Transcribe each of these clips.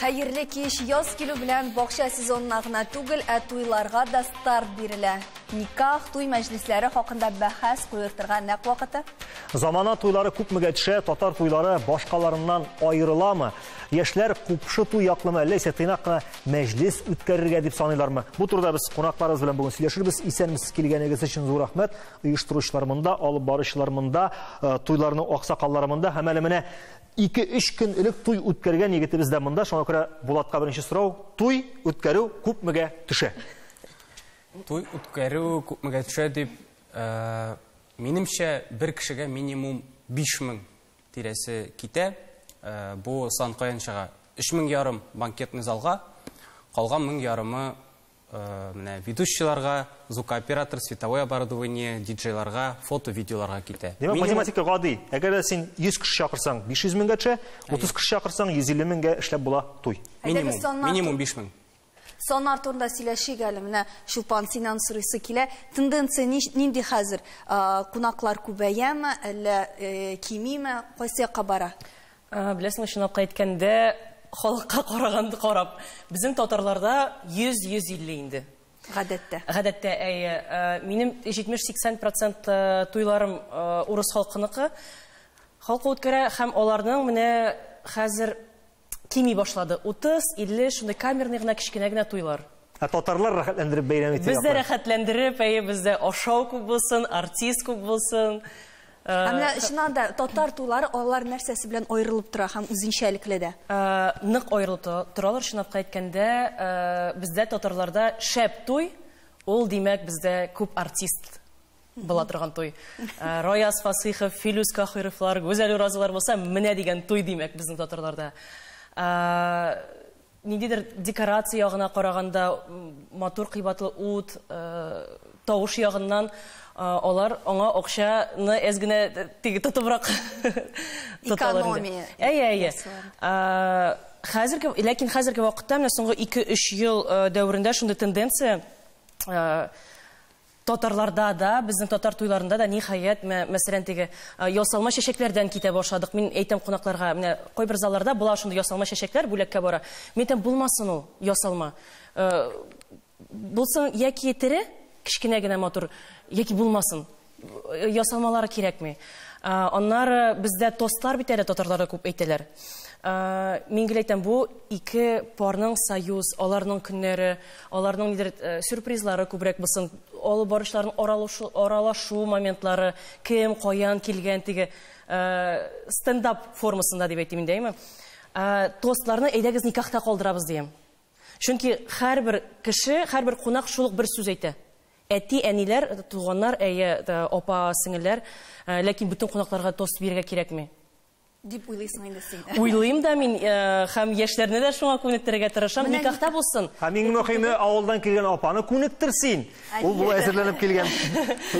Хәерле кич. Яз килү белән бакча сезонына гына түгел, ә туйларга да старт бирелә. Никах, туй мәҗлесләре хакында бәхәс куертырга нәкъ вакыты. Замана туйлары күпмегә төшә, татар туйлары башкаларыннан аерыламы? Яшьләр купшы туй яклымы, әллә исә тыйнак кына мәҗлес үткәрергә дип саныйлармы? Бу турыда без кунакларыбыз белән бүген сөйләшербез. Исәнмесез, килгәнегез өчен зур рәхмәт. Оештыручылар монда, алып баручылар монда, туйларның аксакаллары монда һәм әле менә 2-3 көн элек туй үткәргән егетебез дә монда. Шуңа күрә Булатка беренче сорау: туй үткәрү күпмегә төшә? Туй үткәрү күпмегә төшә дип, минемчә, бер кешегә минимум 5000 тирәсе китә. Бу сан каян чыга? 3500 банкетный залга, калган 1500-ы менә ведущийларга, звукооператор, световое оборудование, диджейларга, фото, видеоларга китә. Димәк, математика гади. Әгәр дә син 100 кеше чакырсаң, 500 меңгә төшә, 30 кеше чакырсаң, 150 меңгә эшләп була туй. Минимум, минимум 5000. Саннар турында сөйләшик әле. Менә Чулпан, синнән сорыйсы килә. Тенденция нинди хәзер? Кунаклар күбәяме, әллә кимиме? Кайсы якка бара? Беләсең, чынлап әйткәндә, халыкка караганда карап, безнең татарларда 100-150 инде. Гадәттә. Гадәттә, әйе. Минем 70-80% туйларым урыс халкыныкы. Халкы үткәрә һәм аларның менә хәзер кими башлады. 30-50 шундый камерный гына, кечкенә генә туйлар. Ә татарлар рәхәтләндереп бәйрәм итә. Без дә рәхәтләндереп, әйе, бездә ашау күп булсын, артист күп булсын. Ә менә чыннан да татар туйлары алар нәрсәсе белән аерылып тора һәм үзенчәлекле дә? Нык аерылып торалар, чынлап әйткәндә, бездә татарларда шәп туй, ул димәк бездә күп артист була торган туй. Раяз Фасыйхов, Филүс Кахировлар, Гүзәл Уразовлар булса, менә дигән туй димәк безнең татарларда. Ниндидер декорация ягына караганда, матур кыйбатлы ут, тавыш ягыннан алар аңа акчаны әз генә теге тотыбрак тоталар инде. Экономия. Әйе, әйе. Хәзерге, ләкин хәзерге вакытта менә соңгы 2-3 ел дәверендә шундый тенденция татарларда да, безнең татар туйларында да ниһаять, мәсәлән, теге ясалма чәчәкләрдән китә башладык. Мин әйтәм кунакларга, менә кайбер залларда була шундый ясалма чәчәкләр бүләккә бара. Мин әйтәм, булмасын ул ясалма. Булсын яки тере, кечкенә генә матур, яки булмасын. Ясалмалары кирәкми. Аннары бездә тостлар бит әле татарларда күп әйтәләр. Мин гел әйтәм, бу ике парның союз, аларның көннәре, аларның нидер сюрпризлары күбрәк булсын, алып баручыларның аралашу моментлары, кем, каян килгән, теге стендап формасында дип әйтим инде, әйме? Тостларны әйдәгез никахта калдырабыз диям. Чөнки һәрбер кеше, һәрбер кунак шул ук бер сүз әйтә. Әти, әниләр, туганнар, әйе, апа, сеңелләр, ләкин бөтен кунакларга тост бирергә кирәкми. Дип уйлыйсың инде син. Уйлыйм да мин, һәм яшьләрне дә шуңа күнектерергә тырышам. Никахта булсын. Һәм иң мөһиме, авылдан килгән апаны күнектер син. Ул бу әзерләнеп килгән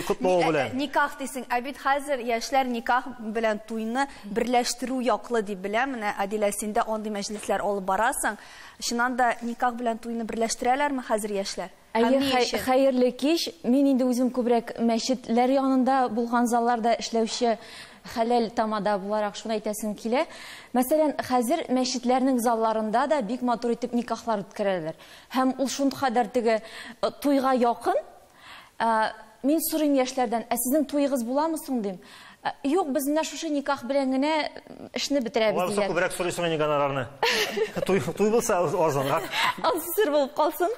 котлавы белән. Никах дисең, ә бит хәзер яшьләр никах белән туйны берләштерү яклы дип беләм. Менә Адилә, син дә андый мәҗлесләр алып барасың. Чыннан да никах белән туйны берләштерәләрме хәзер яшьләр? Әйе, хәерле кич. Мин инде үзем күбрәк мәчетләр янында булган залларда эшләүче хәләл тамада буларак шуны әйтәсем килә. Мәсәлән, хәзер мәчетләрнең залларында да бик матур итеп никахлар үткәрәләр. Һәм ул шундый теге туйга якын. Мин сорыйм яшьләрдән, ә сезнең туегыз буламы соң дим. Юк, без менә шушы никах белән генә эшне бетерәбез диләр. Алар күбрәк сорыйсың инде гонорарны. Туй булса арзанрак. Ансы сер булып калсын.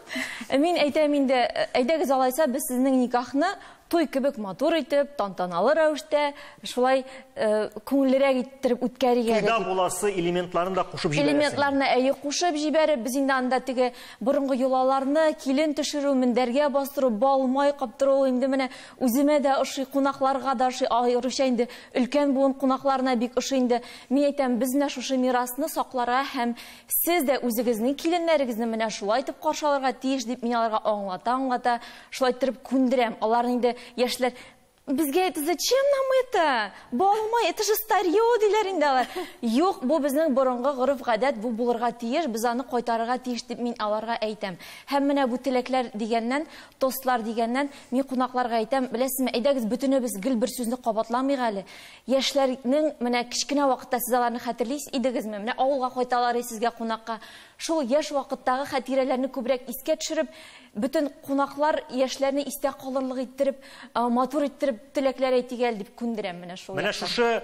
Мин әйтәм инде, әйдәгез алайса без сезнең никахны туй кебек матур итеп, тантаналы рәвештә, шулай күңеллерәк иттереп үткәрик әле. Туйда буласы элементларын да кушып җибәрәсең. Элементларны әйе кушып җибәреп, без инде анда теге борынгы йолаларны, килен төшерү, мендәргә бастыру, бал, май каптыру, инде менә үземә дә ошый, кунакларга да ошый, аеруча инде өлкән буын кунакларына бик ошый инде. Мин әйтәм, без менә шушы мирасны сакларга һәм сез дә үзегезнең киленнәрегезне менә шулай итеп каршы алырга тиеш дип мин аларга аңлата-аңлата шулай иттереп күндерәм. Алар инде яшьләр Безгә әйтте, зачем нам это? Балмай, это же старье, диләр инде алар. Юк, бу безнең борынгы гореф-гадәт, бу булырга тиеш, без аны кайтарырга тиеш дип мин аларга әйтәм. Һәм менә бу теләкләр дигәннән, тостлар дигәннән, мин кунакларга әйтәм, беләсезме, әйдәгез бөтенебез гел бер сүзне кабатламыйк әле. Яшьләрнең менә кечкенә вакытта сез аларны хәтерлисез идегезме? Менә авылга кайталар сезгә кунакка. Шул яшь вакыттагы хатирәләрне күбрәк искә төшереп, бөтен кунаклар яшьләрне истә калырлык иттереп, матур иттереп теләкләр әйтик әле дип күндерәм менә шул. Менә шушы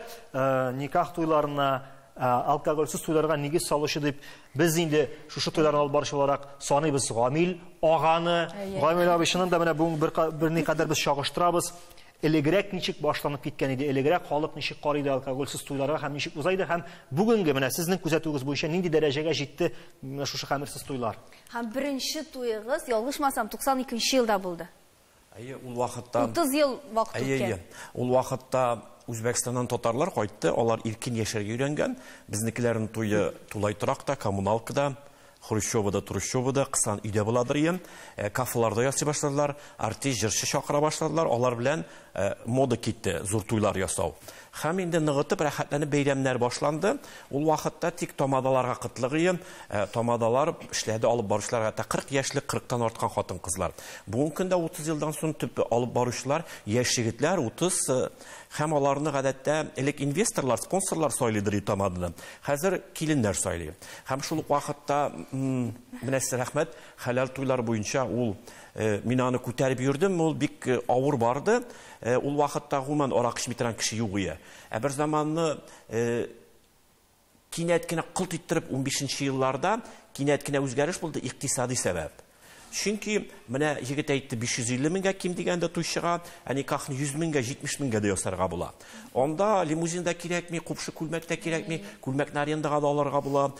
никах туйларына, алкогольсез туйларга нигез салучы дип без инде шушы туйларны алып баручы буларак саныйбыз Гамил аганы. Гамил абый, чыннан да менә бүген берникадәр без чагыштырабыз. Элегрәк ничек башланып киткән иде, элегрәк халык ничек карый иде алкогольсез туйларга һәм ничек уза иде, һәм бүгенге менә сезнең күзәтүегез буенча нинди дәрәҗәгә җитте менә шушы хәмерсез туйлар? Һәм беренче туегыз, ялгышмасам, 92 елда булды. Әйе, ул вакытта 30 ел вакыт үткән. Әйе, ул вакытта Үзбәкстаннан татарлар кайтты, алар иркен яшәргә өйрәнгән. Безнекеләрнең туе тулай торакта, коммуналкада, Хрущевода, Трущевода, кысан өйдә буладыр ием. Кафеларда ясый башладылар, артист, җырчы чакыра башладылар. Алар белән мода китте, зур туйлар ясау. Һәм инде ныгытып, рәхәтләнеп бәйрәмнәр башланды. Ул вакытта тик тамадаларга кытлык ием. Тамадалар эшләде, алып баручылар, хәтта 40 яшьлек, 40-тан арткан хатын-кызлар. Бүгенге көндә 30 елдан соң төп алып баручылар яшь егетләр, 30, һәм аларны гадәттә элек инвесторлар, спонсорлар сайлыйдыр тамаданы. Хәзер киленнәр сайлый. Һәм шул ук вакытта менә сезгә рәхмәт, хәләл туйлар буенча ул мин аны күтәреп йөрдем, ул бик авыр барды. Ул вакытта гомумән арак эчми торган кеше юк иде. Ә бер заманны кинәт кенә кылт иттереп 15 елларда кинәт кенә үзгәреш булды, икътисади сәбәп. Чөнки менә егет әйтте 550 меңгә ким дигәндә туй чыга, ә никахны 100 меңгә, 70 меңгә дә ясарга була. Анда лимузин да кирәкми, купшы күлмәк тә кирәкми, күлмәкне арендага да алырга була.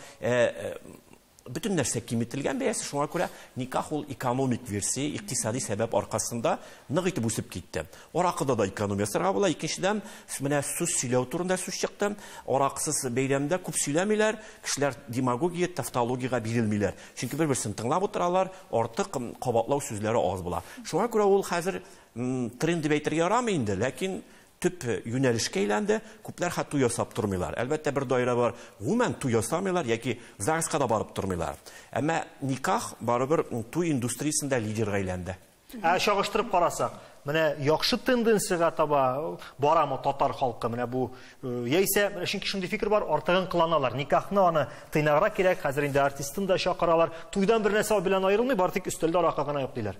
Бөтен нәрсә киметелгән бәясе, шуңа күрә никах ул экономик версия, икътисади сәбәп аркасында нык итеп үсеп китте. Аракыда да экономия ясарга була. Икенчедән, менә сүз сөйләү турында сүз чыкты. Араксыз бәйрәмдә күп сөйләмиләр, кешеләр демагогия, тавтологияга бирелмиләр. Чөнки бер-берсен тыңлап утыралар, артык кабатлау сүзләре аз була. Шуңа күрә ул хәзер тренд дип әйтергә ярамый инде, ләкин төп юнәлешкә әйләнде, күпләр хәтта туй ясап тормыйлар. Әлбәттә, бер даирә бар, гомумән туй ясамыйлар яки ЗАГСка да барып тормыйлар. Әмма никах барыбер туй индустриясендә лидерга әйләнде. Ә чагыштырып карасак, менә яхшы тенденциягә таба барамы татар халкы? Менә бу яисә, менә чөнки шундый фикер бар, артыгын кыланалар. Никахны аны тыйнаграк кирәк, хәзер инде артистын да чакыралар. Туйдан бер нәрсә белән аерылмый, бары тик өстәлдә аракы гына юк диләр.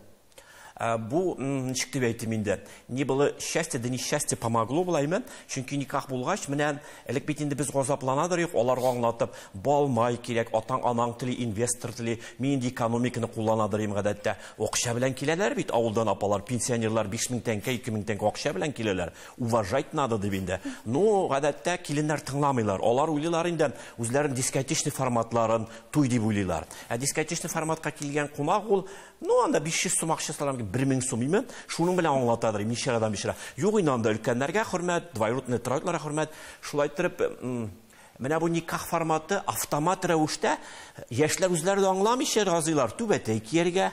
Бу, ничек дип әйтим инде, не было счастья, да несчастье помогло булаймы? Чөнки никах булгач, менә элек бит инде без газапланадыр юк, аларга аңлатып, балмай кирәк, атаң, анаң тели, инвестор тели, мин инде экономиканы кулланадыр им гадәттә. Акча белән киләләр бит авылдан апалар, пенсионерлар 5000 тәңкә, 2000 тәңкә акча белән киләләр. Уважать надо дип инде. Но гадәттә киленнәр тыңламыйлар. Алар уйлыйлар инде үзләренең дискотечный форматларын туй дип уйлыйлар. Ә дискотечный форматка килгән кунак ул, ну, анда 500 сум акча салам, 1000 сум име, шуның белән аңлатадыр, ничәдән бишрә. Юк инде анда өлкәннәргә хөрмәт, двоюродный, троюродныйларга хөрмәт. Шулай иттереп, менә бу никах форматы автомат рәвештә яшьләр үзләре дә аңламыйча разыйлар. Түбәтәй кияргә,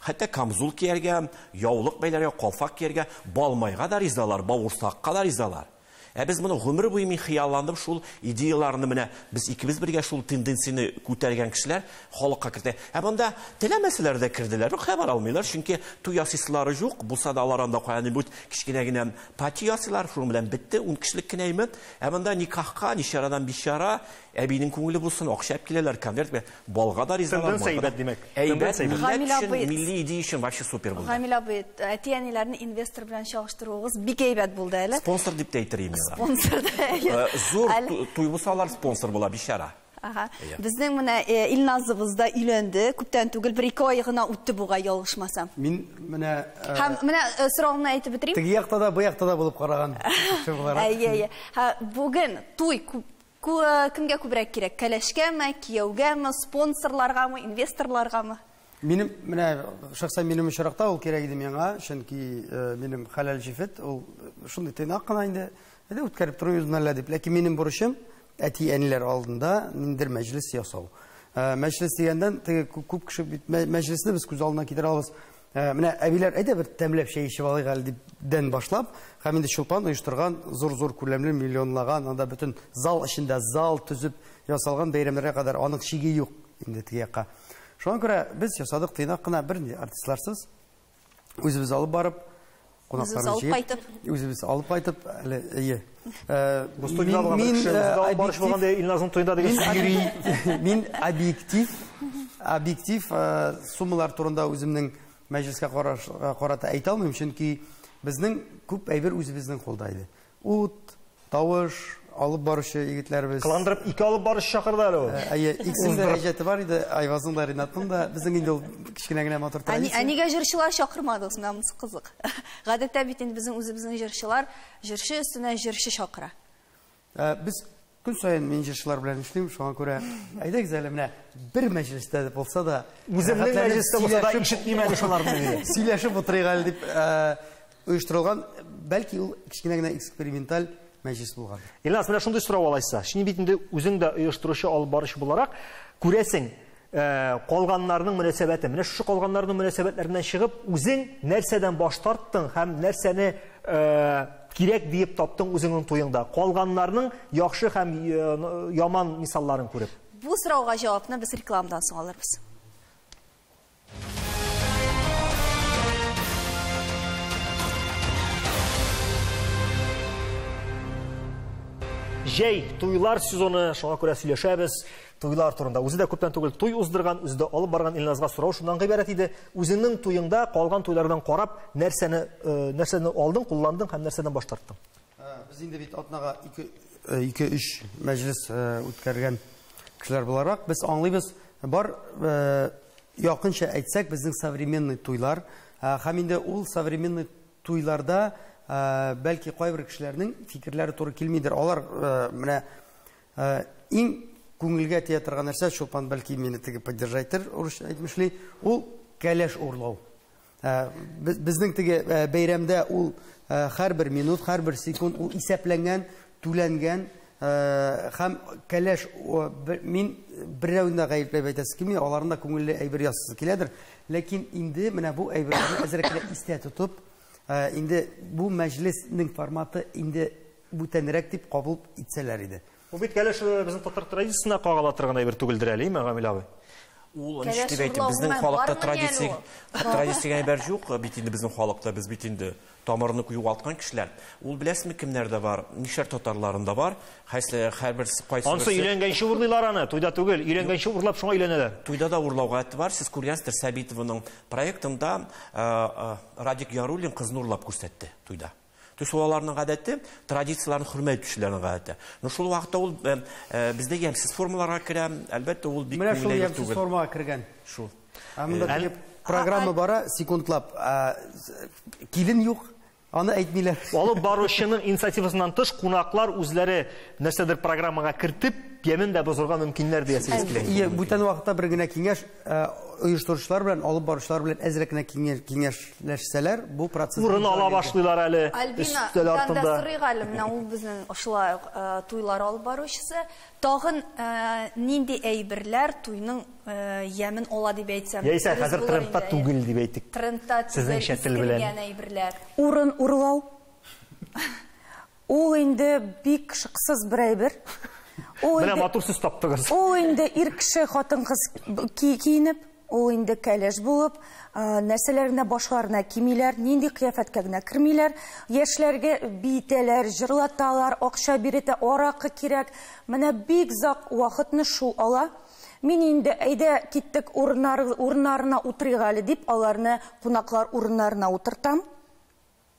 хәтта камзул кияргә, яулык бәйләргә, калфак кияргә, балмайга да ризалар, бавырсакка да ризалар. Ә без моны гомер буе мин хыялландым, шул идеяларны менә без икебез бергә шул тенденцияне күтәргән кешеләр халыкка кертә. Ә монда теләмәсәләр дә керделәр, юк, хәбәр алмыйлар, чөнки туй ясыйсылары юк, булса да алар анда каян-нибудь кечкенә генә пати ясыйлар, шуның белән бетте, 10 кешелек кенә име. Ә монда никахка, ничарадан бичара, әбинең күңеле булсын, акча алып киләләр, конверт белән, балга да ризалар. Тенденция әйбәт, димәк. Әйбәт, Тенденция әйбәт. милләт Гамил өчен, абый, милли идея өчен вообще супер булды. Гамил абый, әти-әниләрне инвестор белән чагыштыруыгыз бик әйбәт булды әле. Спонсор дип тә әйтер идем мин. Спонсор да, әйе. Зур Әле туй булса, алар спонсор була, бичара. Ага. Әйе. Безнең менә Илназыбыз да өйләнде, күптән түгел, бер-ике ай гына үтте бугай, ялгышмасам. Мин менә, Һәм менә соравымны әйтеп бетерим. Теге якта да, бу якта да булып караган кеше буларак. Әйе, әйе. Һә, бүген туй кемгә күбрәк кирәк? Кәләшкәме, кияүгәме, спонсорларгамы, инвесторларгамы? Минем менә шәхсән минем очракта ул кирәк иде миңа, чөнки минем хәләл җефет ул шундый тыйнак кына инде, әйдә үткәреп торыйбыз әллә дип. Ләкин минем бурычым әти-әниләр алдында ниндидер мәҗлес ясау. Мәҗлес дигәндән теге күп кеше бит мәҗлесне без күз алдына китерә алабыз. Менә әбиләр әйдә бер тәмләп чәй эчеп алыйк әле дип дән башлап, һәм инде Чулпан оештырган зур-зур күләмле миллионлаган, анда бөтен зал эчендә зал төзеп ясалган бәйрәмнәргә кадәр аның чиге юк инде теге якка. Шуңа күрә без ясадык тыйнак кына, бернинди артистларсыз, үзебез алып барып, кунакларны алып җыеп, кайтып. Үзебез алып кайтып, әле, әйе. Мин объектив, объектив суммалар турында үземнең мәҗлескә карата әйтә алмыйм, чөнки безнең күп әйбер үзебезнең кулда иде. Ут, тавыш, алып баручы егетләребез. Кыландырып ике алып баручы чакырды әле ул. Әйе, икесенең дә әҗәте бар иде, Айвазның да, Ринатның да. Безнең инде ул кечкенә генә матур традиция. Ә нигә җырчылар чакырмадыгыз? Менә монысы кызык. Гадәттә бит инде безнең үзебезнең җырчылар җырчы өстенә җырчы чакыра. Без көн саен мин җырчылар белән эшлим, шуңа күрә әйдәгез әле менә бер мәҗлестә дә булса да, үземнең мәҗлестә булса да ишетмим әле шуларны. Сөйләшеп утырыйк әле дип оештырылган, бәлки ул кечкенә генә эксперименталь мәҗлес булган. Илназ, менә шундый сорау алайса. Син бит инде үзең дә оештыручы, алып баручы буларак күрәсең, калганнарның мөнәсәбәте. Менә шушы калганнарның мөнәсәбәтләреннән чыгып, үзең нәрсәдән баш тарттың һәм нәрсәне кирәк диеп таптың үзеңнең туеңда? Калганнарның яхшы һәм яман мисалларын күреп. Бу сорауга җавапны без рекламадан соң алырбыз. Җәй, туйлар сезоны, шуңа күрә сөйләшәбез туйлар турында. Үзе дә күптән түгел туй уздырган, үзе дә алып барган Илназга сорау шуннан гыйбарәт иде. Үзеңнең туеңда калган туйлардан карап, нәрсәне нәрсәне алдың, кулландың һәм нәрсәдән баш тарттың? Без инде бит атнага 2-3 мәҗлес үткәргән кешеләр буларак, без аңлыйбыз, бар якынча әйтсәк, безнең современный туйлар һәм инде ул современный туйларда бәлки кайбер кешеләрнең фикерләре туры килмидер. Алар менә иң күңелгә тия торган нәрсә, Чулпан бәлки мине теге поддержайтыр, урысча әйтмешли, ул кәләш урлау. Безнең теге бәйрәмдә ул һәрбер минут, һәрбер секунд ул исәпләнгән, түләнгән һәм кәләш, мин берәүне дә гаепләп әйтәсе килми, аларның да күңелле әйбер ясасы киләдер. Ләкин инде менә бу әйберләрне әзрәк кенә истә тотып, инде бу мәҗлеснең форматы инде бүтәнрәк дип кабул итсәләр иде. Бу бит кәләш безнең татар традициясенә кагыла торган әйбер түгелдер әле, Гамил абый? Ул ничек дип әйтим, безнең халыкта традиция традиция әйбер юк, бит инде безнең халыкта без бит инде тамырны югалткан кешеләр. Ул беләсезме кемнәрдә бар? Нишәр татарларында бар. Хәсле һәрбер кайсы. Ансы өйләнгәнче урлыйлар аны, туйда түгел, өйләнгәнче урлап шуңа өйләнәләр. Туйда да урлау гадәте бар. Сез күргәнсездер, Сабитованың проектында Радик Яруллин кызны урлап күрсәтте туйда. То есть аларның гадәте, традицияләрен хөрмәт итүчеләрнең гадәте. Но шул вакытта ул бездә ямьсез формаларга керә, әлбәттә, ул бик күңелле түгел. Менә шул ямьсез формага кергән. Шул. Ә монда теге программа бара, секундлап. Килен юк, аны әйтмиләр. Алып баручының инициативасыннан тыш, кунаклар үзләре нәрсәдер программага кертеп, ямен дә бозырга мөмкиннәр диясегез килә. Ие, бүтән вакытта бер генә киңәш, оештыручылар белән, алып баручылар белән әзрәк кенә киңәшләшсәләр, бу процесс урын ала башлыйлар әле. Альбина, танда сорыйк әле, менә ул безнең шулай ук туйлар алып баручысы. Тагын нинди әйберләр туйның ямен ала дип әйтсәм? Яисә хәзер трендта түгел дип әйтик. Трендта түгел искергән әйберләр. Урын урлау. Ул инде бик шыксыз бер әйбер. Менә матур сүз таптыгыз. Ул инде ир кеше, хатын-кыз киенеп, ул инде кәләш булып, нәрсәләренә башларына кимиләр, нинди кыяфәткә генә кермиләр. Яшьләргә биетәләр, җырлаталар, акча бирәтә, аракы кирәк. Менә бик озак вакытны шул ала. Мин инде әйдә киттек урыннарына утырыйк әле дип, аларны кунаклар урыннарына утыртам.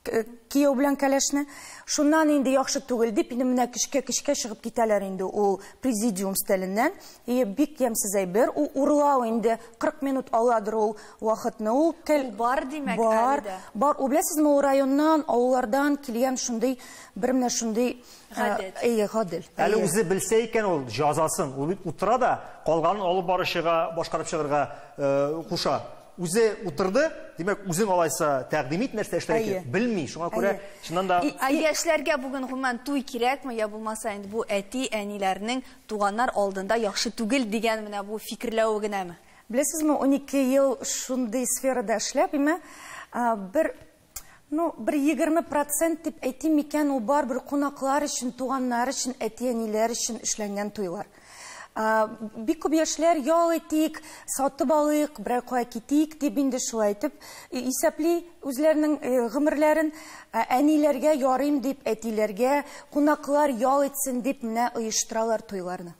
Кияү белән кәләшне. Шуннан инде яхшы түгел дип, инде менә көчкә-көчкә чыгып китәләр инде ул президиум стәленнән. И бик ямьсез әйбер. Ул урлау инде 40 минут аладыр ул вакытны. Ул бар димәк әле дә. Бар. Ул беләсезме, ул районнан, авыллардан килгән шундый бер менә шундый гадәт. Әйе, гадел. Әле үзе белсә икән ул җазасын, ул бит утыра да, калганын алып барышыга, башкарып чыгарга куша. Үзе утырды, димәк, үзең алайса тәкъдим ит нәрсә эшләргә кирәк, белми. Шуңа күрә чыннан да Ә яшьләргә бүген гомумән туй кирәкме, я булмаса инде бу әти-әниләрнең туганнар алдында яхшы түгел дигән менә бу фикерләве генәме? Беләсезме, 12 ел шундый сферада эшләп, име, бер, ну, бер 20% дип әйтим микән, ул барыбер кунаклар өчен, туганнар өчен, әти-әниләр өчен эшләнгән туйлар. Бик күп яшьләр ял итик, сатып алыйк, берәр кая китик дип инде шулай итеп исәпли үзләренең гомерләрен. Әниләргә ярыйм дип, әтиләргә кунаклар ял итсен дип менә оештыралар туйларны.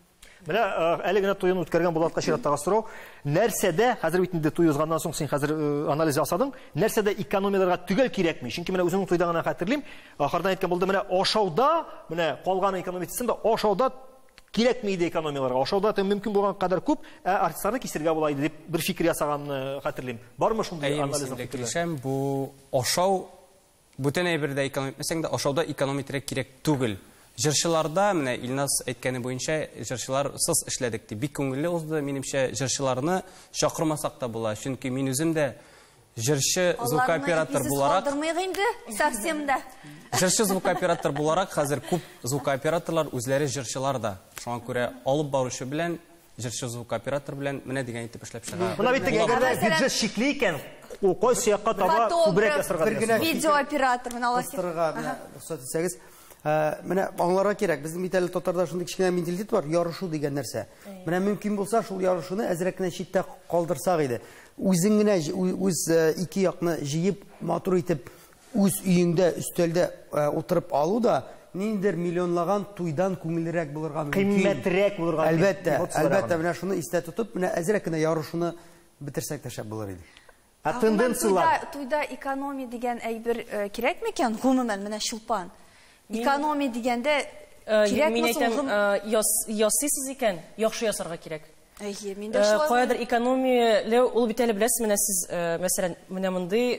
Менә әле генә туен үткәргән Булатка чираттагы сорау. Нәрсәдә, хәзер бит инде туй узганнан соң син хәзер анализ ясадың, нәрсәдә экономияләргә төгәл кирәкми? Чөнки менә үзеңнең туйда гына хәтерлим, ахырдан әйткән булды, менә ашауда, менә калганы экономия итсен дә, ашауда кирәкми иде экономияләргә. Ашауда мөмкин булган кадәр күп, ә артистларны кисергә була иде дип бер фикер ясаганны хәтерлим. Бармы шундый анализ? Килешәм, бу ашау бүтән әйбердә экономия итмәсәң дә, ашауда экономия итәргә кирәк түгел. Җырчыларда, менә Илназ әйткәне буенча, җырчыларсыз эшләдек дип. Бик күңелле узды, минемчә, җырчыларны чакырмасак та була. Чөнки мин үзем дә җырчы звукооператор буларак... Калдырмыйк инде, совсем да. Җырчы звукооператор буларак, хәзер күп звукооператорлар үзләре җырчылар да. Шуңа күрә алып баручы белән, җырчы звукооператор белән менә дигән итеп эшләп чыга. Менә бит әгәр дә бюджет чикле икән, кайсы якка таба күбрәк ясарга дигән. Видеооператор, менә алар. Кыстырырга, менә рөхсәт итсәгез. Менә аңларга кирәк, безнең бит әле татарда шундый кечкенә менталитет бар, ярышу дигән нәрсә. Менә мөмкин булса, шул ярышуны әзрәк кенә читтә калдырсак иде. Үзең генә үз ике якны җыеп, матур итеп, үз өеңдә, өстәлдә утырып алу да ниндидер миллионлаган туйдан күңеллерәк булырга мөмкин. Кыйммәтрәк булырга мөмкин. Әлбәттә, әлбәттә, менә шуны истә тотып, менә әзрәк кенә ярышуны бетерсәк тә шәп булыр иде. Ә тенденцияләр? Туйда экономия дигән әйбер кирәк микән? Гомумән, менә Чулпан. Экономия дигәндә кирәкме соң? Ясыйсыз икән, яхшы ясарга кирәк. Әйе, мин дә шулай. Каядыр экономияләү, ул бит әле беләсез, менә сез, мәсәлән, менә мондый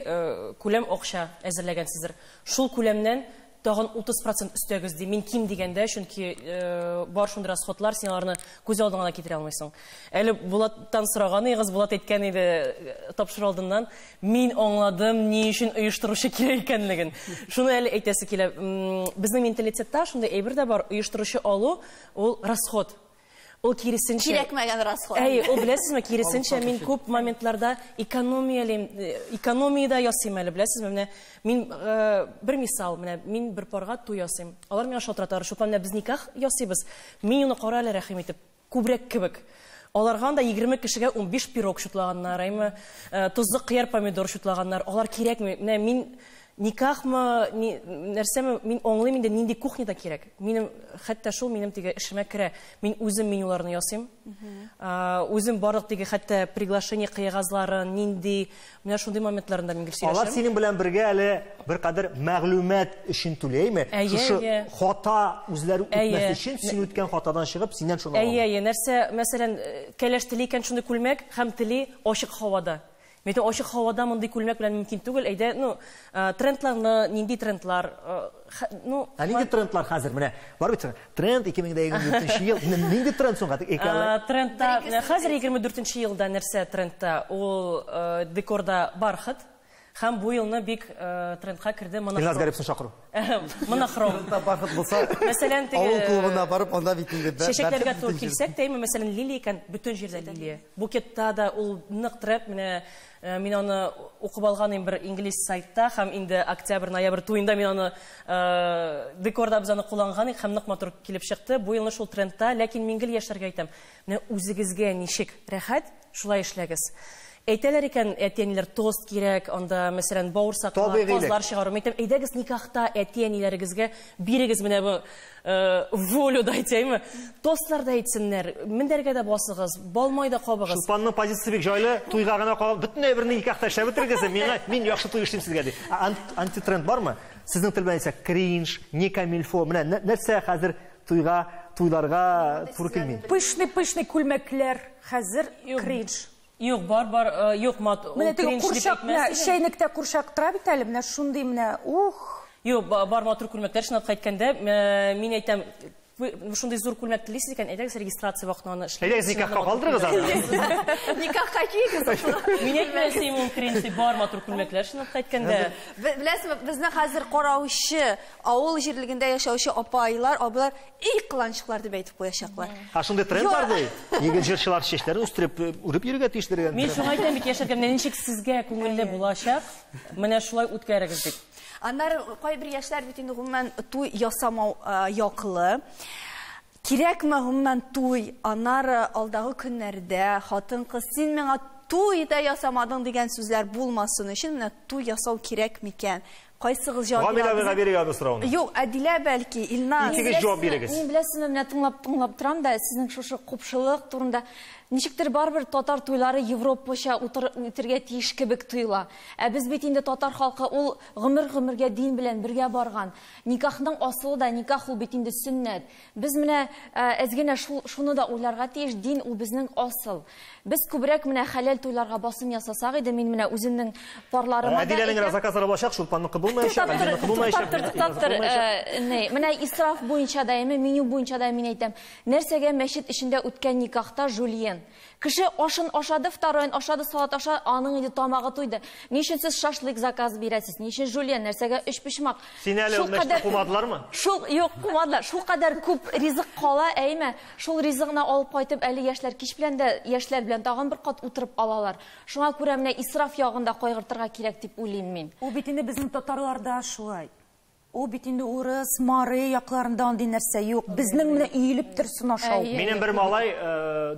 күләм акча әзерләгәнсездер. Шул күләмнән тагын 30% өстәгез ди. Мин ким дигәндә, чөнки бар шундый расходлар, син аларны күз алдыңа да китерә алмыйсың. Әле Булаттан сораган идегез, Булат әйткән иде тапшыру алдыннан, мин аңладым, ни өчен оештыручы кирәк икәнлеген. Шуны әле әйтәсе килә. Безнең менталитетта шундый әйбер дә бар, оештыручы алу ул расход. Ул киресенчә. Кирәкмәгән расход. Әй, ул беләсезме, киресенчә мин күп моментларда экономиялим, экономия да ясыйм әле, беләсезме? Менә мин бер мисал, менә мин бер парга туй ясыйм. Алар миңа шалтыраталар, Чулпан, менә без никах ясыйбыз. Мин аны кара әле рәхим итеп, күбрәк кебек. Аларга анда 20 кешегә 15 пирог шутлаганнар, әйме, тозлы кыяр помидор шутлаганнар. Алар кирәкме? Менә мин никахмы, нәрсәме, мин аңлыйм инде нинди кухняда кирәк. Минем хәтта шул минем теге эшемә керә. Мин үзем менюларны ясыйм. Үзем барлык теге хәтта приглашение кыягазларын, нинди, менә шундый моментларында мин гел сөйләшәм. Алар синең белән бергә әле беркадәр мәгълүмат өчен түләйме? Шушы хата үзләре үтмәс өчен, син үткән хатадан чыгып, синнән шуны алалар. Әйе, нәрсә, мәсәлән, кәләш тели икән шундый күлмәк һәм тели ачык һавада. Мәйтәм, ачык һавада мондый күлмәк белән мөмкин түгел. Әйдә, ну, трендларны, нинди трендлар, ну, Ә нинди трендлар хәзер? Менә бар бит тренд 2024 ел. Нинди тренд соң хәзер? Трендта, хәзер 24 елда нәрсә трендта? Ул декорда бархат. Һәм бу елны бик трендка керде монохром. Илназ Гариповны чакыру. Монохром. Трендта бархат булса, мәсәлән, теге авыл клубына барып, анда бит инде чәчәкләргә туры килсәк тә, мәсәлән, лилия икән, бөтен җирдә лилия. Букетта да ул нык тренд, менә мин аны укып алган идем бер инглиз сайтта, һәм инде октябрь, ноябрь туенда мин аны декорда без аны кулланган идек, һәм нык матур килеп чыкты. Бу елны шул трендта, ләкин мин гел яшьләргә әйтәм, менә үзегезгә ничек рәхәт, шулай эшләгез. Әйтәләр икән, әти-әниләр тост кирәк, анда, мәсәлән, бавырсаклар, казлар чыгару. Мин әйтәм, әйдәгез никахта әти-әниләрегезгә бирегез менә бу волю да әйтәйме. Тостлар да әйтсеннәр, мендәргә дә басыгыз, балмай да кабыгыз. Чулпанның позициясе бик җайлы, туйга гына калып, бөтен әйберне никахта эшләп бетерегез, миңа, мин яхшы туй эшлим сезгә ди. Антитренд бармы? Сезнең тел белән әйтсәк, кринж, не камильфо, менә нәрсә хәзер туйга, туйларга туры килми? Пышный-пышный күлмәкләр хәзер кринж. Юк, бар, бар, юк, мат, Менә теге курчак, менә чәйнектә курчак тора бит әле, менә шундый, менә, ух. Юк, бар матур күлмәкләр, чынлап әйткәндә, мин әйтәм, Шундый зур күлмәк телисез икән, әйдәгез регистрация вакытына аны эшләп. Әйдәгез никахка калдырыгыз аны. Никахка киегез. Мин әйтмәсәм, ул кренси бар матур күлмәкләр чынлап әйткәндә. Беләсезме, безне хәзер караучы, авыл җирлегендә яшәүче апайлар, абыйлар, эй кыланчыклар дип әйтеп куячаклар. Ә шундый тренд бар ди. Егет җырчылар чәчләрен үстереп, үреп йөрергә тиешләр дигән. Мин шуңа әйтәм бит, яшәргә менә ничек сезгә күңелле булачак, менә шулай үткәрегез дип. Аннары кайбер яшьләр бит инде гомумән туй ясамау яклы. Кирәкме гомумән туй? Аннары алдагы көннәрдә хатын-кыз син миңа туй да ясамадың дигән сүзләр булмасын өчен менә туй ясау кирәк микән? Кайсыгыз җавап бирә? Гамил абыйга бирегез бу сорауны. Юк, Әдилә бәлки, Илназ. Икегез җавап бирегез. Мин беләсезме, менә тыңлап-тыңлап торам да, сезнең шушы купшылык турында ничектер барыбер татар туйлары европача үтергә тиеш кебек тоела. Ә без бит инде татар халкы ул гомер-гомергә дин белән бергә барган. Никахның асылы да никах ул бит инде сөннәт. Без менә әз генә шуны да уйларга тиеш, дин ул безнең асыл. Без күбрәк менә хәләл туйларга басым ясасак иде, мин менә үземнең парларыма да Әдиләнең генә заказлары булачак, Чулпанныкы булмаячак, Альбинаныкы булмаячак. Туктап тор, менә исраф буенча да, меню буенча да мин әйтәм. Нәрсәгә мәчет эчендә үткән никахта жульен? Кеше ашын ашады, второйын ашады, салат аша, аның инде тамагы туйды. Ни өчен сез шашлык заказ бирәсез? Ни өчен жульен? Нәрсәгә өч почмак? Сине әле мәчеттә кумадылармы? Шул, юк, кумадылар. Шул кадәр күп ризык кала, әйме? Шул ризыгны алып кайтып, әле яшьләр кич белән дә яшьләр белән тагын бер кат утырып алалар. Шуңа күрә менә исраф ягында кайгыртырга кирәк дип уйлыйм мин. Ул бит инде безнең татарларда шулай. Ул бит инде урыс, мары якларында андый нәрсә юк. Безнең менә өелеп торсын ашау. Минем бер малай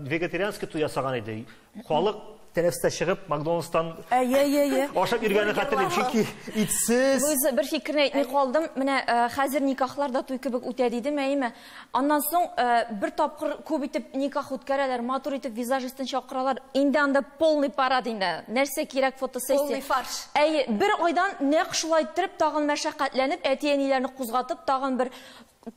вегетарианский туй ясаган иде. Халык тәнәфестә чыгып Макдональдстан ашап йөргәнен хәтерлим, чөнки итсез. Луиза, бер фикерне әйтми калдым. Менә хәзер никахлар да туй кебек үтә дидем, әйеме? Аннан соң бер тапкыр күп итеп никах үткәрәләр, матур итеп визажистын чакыралар. Инде анда полный парад инде. Нәрсә кирәк, фотосессия. Полный фарш. Әйе, бер айдан нәкъ шулай иттереп, тагын мәшәкатьләнеп, әти-әниләрне кузгатып, тагын бер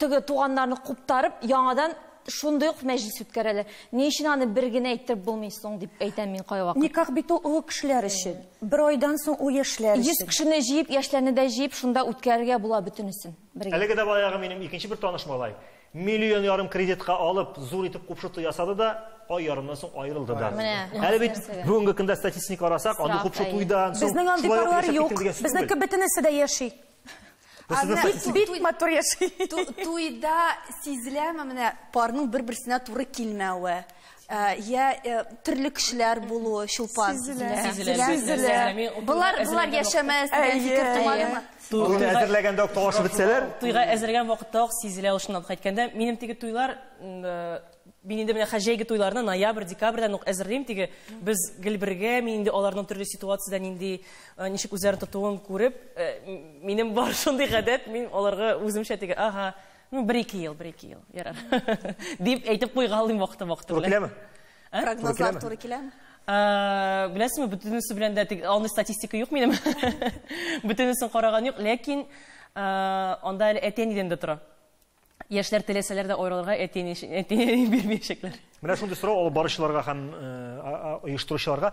теге туганнарны куптарып, яңадан шундый ук мәҗлес үткәрәләр. Ни өчен аны бер генә әйттереп булмый соң дип әйтәм мин кайвакыт. Никах бит ул олы кешеләр өчен. Бер айдан соң ул яшьләр өчен. 100 кешене җыеп, яшьләрне дә җыеп, шунда үткәрергә була бөтенесен бергә. Әлеге дә баягы минем икенче бер таныш малай. 1,5 миллион кредитка алып, зур итеп купшы туй ясады да, ай ярымнан соң аерылды да. Әле бит бүгенге көндә статистика карасак, андый купшы туйдан соң безнең андый парлар юк. Безнеке бөтенесе дә яши. Бик матур яши. Туйда сизеләме менә парның бер-берсенә туры килмәве, я төрле кешеләр булуы, Чулпан? Сизелә. Болар яшәмәс дигән фикер тумадымы? Туйны әзерләгәндә үк талашып бетсәләр? Туйга әзерләгән вакытта ук сизелә ул, чынлап әйткәндә. Минем теге туйлар, мин инде менә җәйге туйларны ноябрь, декабрьдән үк әзерлим теге. Без гел бергә, мин инде аларның төрле ситуациядә нинди, ничек үзләрен тотуын күреп, минем бар шундый гадәт, мин аларга үземчә теге, ага, ну, 1-2 ел, 1-2 ел, ярар. Дип әйтеп куйгалыйм вакыты-вакыты белән. Туры киләме? Прогнозлар туры киләме? Беләсезме, бөтенесе белән дә андый статистика юк минем. Бөтенесен караган юк, ләкин анда әле әти-әнидән дә тора. Яшьләр теләсәләр дә аерылырга әти-әни бирмәячәкләр. Менә шундый сорау алып баручыларга һәм оештыручыларга.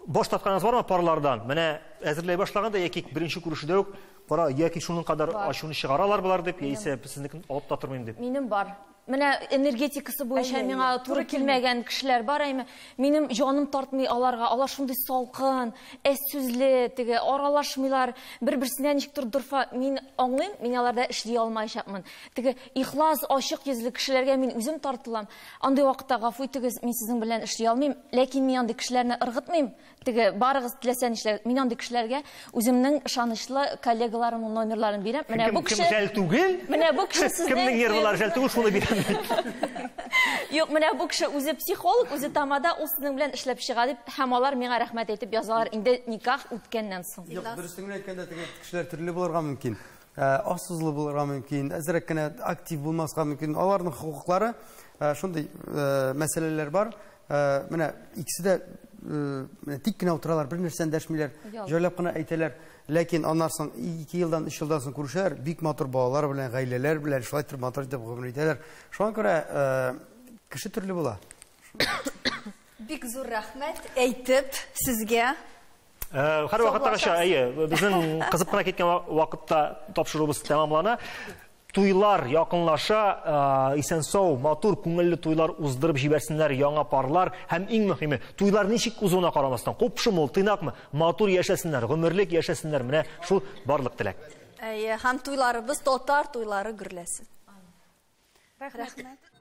Баш тартканыгыз бармы парлардан? Менә әзерләй башлаганда яки беренче күрешүдә үк кара, яки шуның кадәр ачуны чыгаралар болар дип, яисә сезнекен алып та тормыйм дип. Минем бар. Менә энергетикасы буенча миңа туры килмәгән кешеләр бар, әйме. Минем җаным тартмый аларга. Алар шундый салкын, әз сүзле, теге аралашмыйлар, бер-берсенә ничектер дорфа. Мин аңлыйм, мин аларда эшли алмаячакмын. Теге ихлас, ачык йөзле кешеләргә мин үзем тартылам. Андый вакытта гафу итегез, мин сезнең белән эшли алмыйм, ләкин мин андый кешеләрне ыргытмыйм. Теге барыгыз теләсә нишләгез. Мин андый кешеләргә үземнең ышанычлы коллегаларымның номерларын бирәм. Менә бу кеше кем жәл түгел? Менә бу кеше сезнең кемнең нервлары жәл түгел, шуны бирәм. Юк, менә бу кеше үзе психолог, үзе тамада, ул сезнең белән эшләп чыга дип, һәм алар миңа рәхмәт әйтеп язалар инде никах үткәннән соң. Юк, дөресен генә әйткәндә, теге кешеләр төрле булырга мөмкин. Аз сүзле булырга мөмкин, әзрәк кенә актив булмаска мөмкин. Аларның хокуклары шундый мәсьәләләр бар. Менә икесе дә тик кенә утыралар, бер нәрсәне дәшмиләр, җайлап кына әйтәләр. Ләкин аннан соң 2 елдан, 3 елдан соң күрешәләр, бик матур балалар белән, гаиләләр белән шулай итеп матур итеп гомер итәләр. Шуңа күрә кеше төрле була. Бик зур рәхмәт әйтеп сезгә. Һәр вакыттагыча, әйе, безнең кызып кына киткән вакытта тапшыруыбыз тәмамлана. Туйлар якынлаша, исән-сау, матур, күңелле туйлар уздырып җибәрсеннәр яңа парлар һәм иң мөһиме, туйлар ничек узуына карамастан, купшымы ул, тыйнакмы, матур яшәсеннәр, гомерлек яшәсеннәр, менә шул барлык теләк. Әйе, һәм туйларыбыз татар туйлары гөрләсен. Рәхмәт.